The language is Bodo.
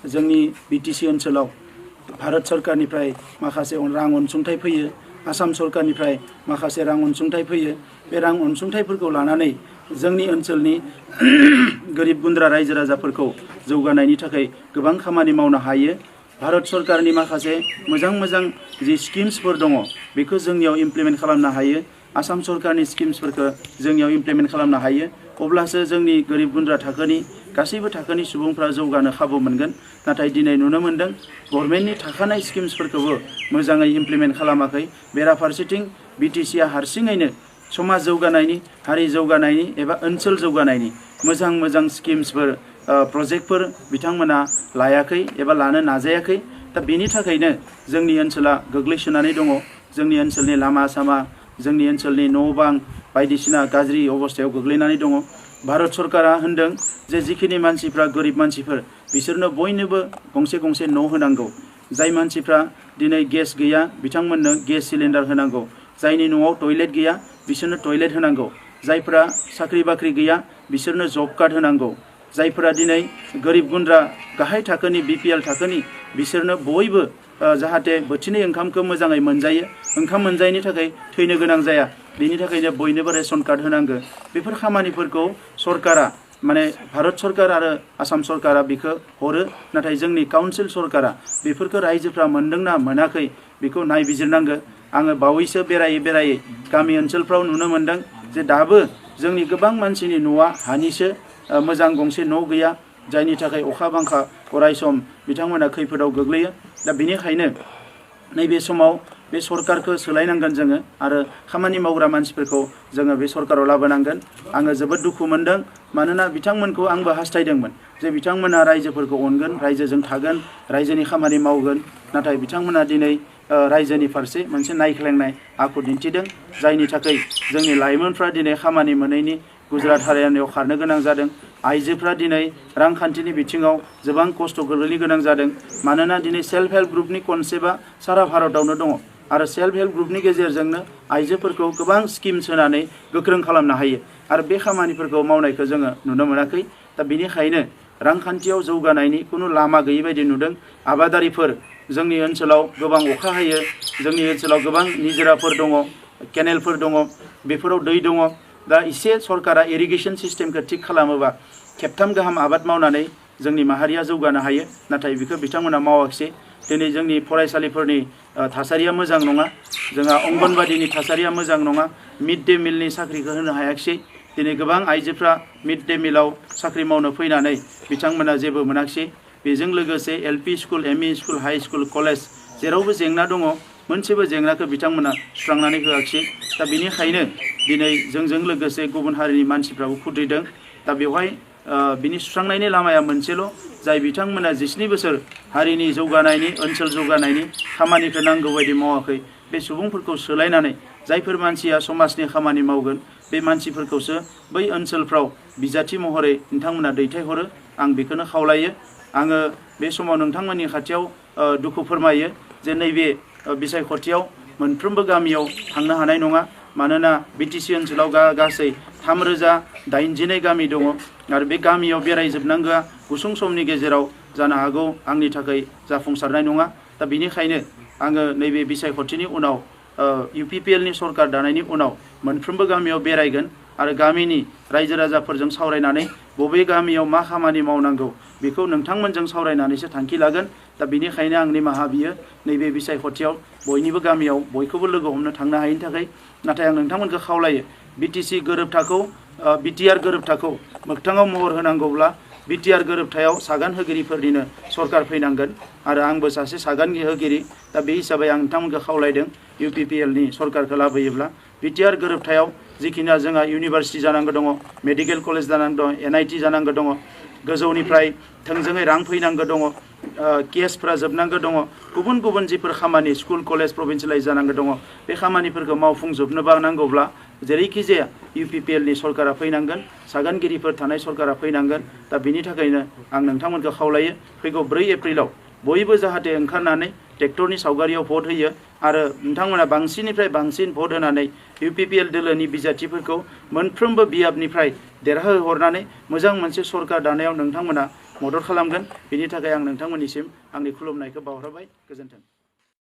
जोंनि बिटिसि ओनसोलाव भारत सरकारनिफ्राय माखासे रां अनसुंथाइ फैयो, आसाम सरकारनिफ्राय माखासे रां अनसुंथाइ फैयो। बे रां अनसुंथाइफोरखौ लानानै जोंनि ओनसोलनि गोरिब गुन्द्रा रायजो राजाफोरखौ जौगानायनि थाखाय गोबां खामानि मावनो हायो। भारत सरकारनि माखासे मोजां जि स्किम्सफोर दङ बेखौ जोंनियाव इमप्लिमेन्ट खालामनो हायो। आसाम सरकारनि स्किम्सफोरखौ जोंनियाव इमप्लिमेन्ट खालामनो हायो। अब्लासो जोंनि गोरिब गुन्द्रा थाखोनि गासैबो थाखोनि सुबुंफ्रा जौगानो खाबु मोनगोन। नाथाय दिनै नुनो मोन्दों गभर्नमेन्टनि थाखानाय स्किम्सफोरखौबो मोजाङै इमप्लिमेन्ट खालामाखै। बेराफारसेथिं बिटिसिआ हारसिङैनो समाज जौगानायनि, हारि जौगानायनि एबा ओनसोल जौगानायनि मोजां स्किम्सफोर प्रजेक्टफोर बिथांमोना लायाखै एबा लानो नाजायाखै। दा बेनि थाखायनो जोंनि ओनसोला गोग्लैसोनानै दङ। जोंनि ओनसोलनि लामा सामा, जोंनि ओनसोलनि न' बां बायदिसिना गाज्रि अबस्थायाव गोग्लैनानै दङ। भारत सरकारा होनदों जे जिखिनि मानसिफ्रा गोरिब मानसिफोर बिसोरनो बयनोबो गंसे गंसे न' होनांगौ। जाय मानसिफ्रा दिनै गेस गैया बिथांमोननो गेस सिलिन्डार होनांगौ। जायनि न'आव टयलेट गैया बिसोरनो टयलेट होनांगौ। जायफ्रा साख्रि बाख्रि गैया बिसोरनो जब कार्ड होनांगौ। जायफोरा दिनै गोरिब गुन्द्रा गाहाय थाखोनि बिपिएल थाखोनि बिसोरनो बयबो जाहाथे बोथिनै ओंखामखौ मोजाङै मोनजायो, ओंखाम मोनजायैनि थाखाय थैनो गोनां जाया, बेनि थाखायनो बयनोबो रेशन कार्ड होनांगौ। बेफोर खामानिफोरखौ सरकारा माने भारत सरकार आरो आसाम सरकारा बेखौ हरो। नाथाय जोंनि काउन्सिल सरकारा बेफोरखौ रायजोफ्रा मोनदोंना मोनाखै बेखौ नायबिजिरनांगौ। आङो बावैसो बेरायै गामि ओनसोलफ्राव नुनो मोन्दों जे दाबो जोंनि गोबां मानसिनि न'आ हानिसो, मोजां गंसे न' गैया। जायनि थाखाय अखा बांखा अराय सम बिथांमोना खैफोदाव गोग्लैयो। दा बेनिखायनो नैबे समाव बे सरकारखौ सोलायनांगोन जोङो आरो खामानि मावग्रा मानसिफोरखौ जोङो बे सरकाराव लाबोनांगोन। आङो जोबोद दुखु मोनदों, मानोना बिथांमोनखौ आंबो हास्थायदोंमोन जे बिथांमोना रायजोफोरखौ अनगोन, रायजोजों थागोन, रायजोनि खामानि मावगोन। नाथाय बिथांमोना दिनै रायजोनि फारसे मोनसे नायख्लेंनाय आखु दिन्थिदों। जायनि थाखाय जोंनि लाइमोनफ्रा दिनै खामानि मोनैनि गुजरात हारियानायाव खारनो गोनां जादों। आइजोफ्रा दिनै रांखान्थिनि बिथिङाव गोबां खस्थ' गोग्लैनो गोनां जादों। मानोना दिनै सेल्फ हेल्प ग्रुपनि कनसेप्टआ सारा भारतावनो दङ आरो सेल्फ हेल्प ग्रुपनि गेजेरजोंनो आइजोफोरखौ गोबां स्किम्स होनानै गोख्रों खालामनो हायो। आरो बे खामानिफोरखौ मावनायखौ जोङो नुनो मोनाखै। दा बेनिखायनो रांखान्थियाव जौगानायनि खुनु लामा गैयै बायदि नुदों। आबादारिफोर, जोंनि ओनसोलाव गोबां अखा हायो, जोंनि ओनसोलाव गोबां निजोराफोर दङ, केनेलफोर दङ, बेफोराव दै दङ। दा एसे सरकारा इरिगेसन सिस्टेमखौ थिग खालामोबा खेबथाम गाहाम आबाद मावनानै जोंनि माहारिया जौगानो हायो। नाथाय बेखौ बिथांमोना मावाखिसै। दिनै जोंनि फरायसालिफोरनि थासारिया मोजां नङा, जोंहा अंगनबादिनि थासारिया मोजां नङा, मिड डे मिलनि साख्रिखौ होनो हायाखिसै। दिनै गोबां आइजोफ्रा मिड डे मिलाव साख्रि मावनो फैनानै बिथांमोना जेबो मोनाखिसै। बेजों लोगोसे LP school, ME school, high school, college जेरावबो जेंना दङ, मोनसेबो जेंनाखौ बिथांमोना सुस्रांनानै होआखिसै। दा बेनिखायनो दिनै जोंजों लोगोसे गुबुन हारिनि मानसिफ्राबो खुद्रिदों। दा बेवहाय बिनि सुस्रांनायनि लामाया मोनसेल', जाय बिथांमोना 19 बोसोर हारिनि जौगानायनि, ओनसोल जौगानायनि खामानिखौ नांगौ बायदि मावाखै। बे सुबुंफोरखौ सोलायनानै जायफोर मानसिया समाजनि खामानि मावगोन बे मानसिफोरखौसो बै ओनसोलफ्राव बिजाथि महरै नोंथांमोना दैथायहरो। आं बेखौनो खावलायो। आङो बे समाव नोंथांमोननि खाथियाव दुखु फोरमायो जे नैबे बिसायख'थियाव मोनफ्रोमबो गामियाव थांनो हानाय नङा। मानोना बिटिसि ओनसोलाव गासै 3082 गामि दङ आरो बे गामियाव बेरायजोबनांगौआ गुसुं समनि गेजेराव जानो हागौ आंनि थाखाय जाफुंसारनाय नङा। दा बेनिखायनो आङो नैबे बिसायख'थिनि उनाव इउपिपिएलनि सरकार दानायनि उनाव मोनफ्रोमबो गामियाव बेरायगोन आरो गामिनि रायजो राजाफोरजों सावरायनानै बबे गामियाव मा खामानि मावनांगौ बेखौ नोंथांमोनजों सावरायनानैसो थांखि लागोन। दा बेनिखायनो आं निमाहा बियो नैबे बिसायख'थियाव बयनिबो गामियाव बयखौबो लोगो हमनो थांनो हायैनि थाखाय। नाथाय आं नोंथांमोनखौ खावलायो बिटिसि गोरोबथाखौ, बिटिआर गोरोबथाखौ मोगथाङाव महर होनांगौब्ला बिटिआर गोरोबथायाव सागान होगिरिफोरनिनो सरकार फैनांगोन आरो आंबो सासे सागान होगिरि। दा बे हिसाबै आं नोंथांमोनखौ खावलायदों इउपिपिएलनि सरकारखौ लाबोयोब्ला बिटिआर गोरोबथायाव जिखिनिया जोंहा इउनिभार्सिटि जानांगौ दङ, मेडिकेल कलेज जानांगौ दङ, एनआइटि जानांगौ दङ, गोजौनिफ्राय थोंजोङै रां फैनांगौ दङ, केसफ्रा जोबनांगौ दङ, गुबुन गुबुन जिफोर खामानि स्कुल कलेज प्रभिन्सियेलाइज जानांगौ दङ, बे खामानिफोरखौ मावफुंजोबनोबा नांगौब्ला जेरैखि जाया इउपिपिएलनि सरकारा फैनांगोन, सागानगिरिफोर थानाय सरकारा फैनांगोन। दा बिनि थाखायनो आं नोंथांमोनखौ खावलायो फैगौ 4 एप्रिलाव बयबो जाहाथे ओंखारनानै ट्रेक्टरनि सावगारियाव भट होयो आरो नोंथांमोना बांसिननिफ्राय बांसिन भट होनानै इउपिपिएल दोलोनि बिजाथिफोरखौ मोनफ्रोमबो बियाबनिफ्राय देरहाहोहरनानै मोजां मोनसे सरकार दानायाव नोंथांमोना मदद खालामगोन। बेनि थाखाय आं नोंथांमोननिसिम आंनि खुलुमनायखौ बावहरबाय। गोजोन्थों।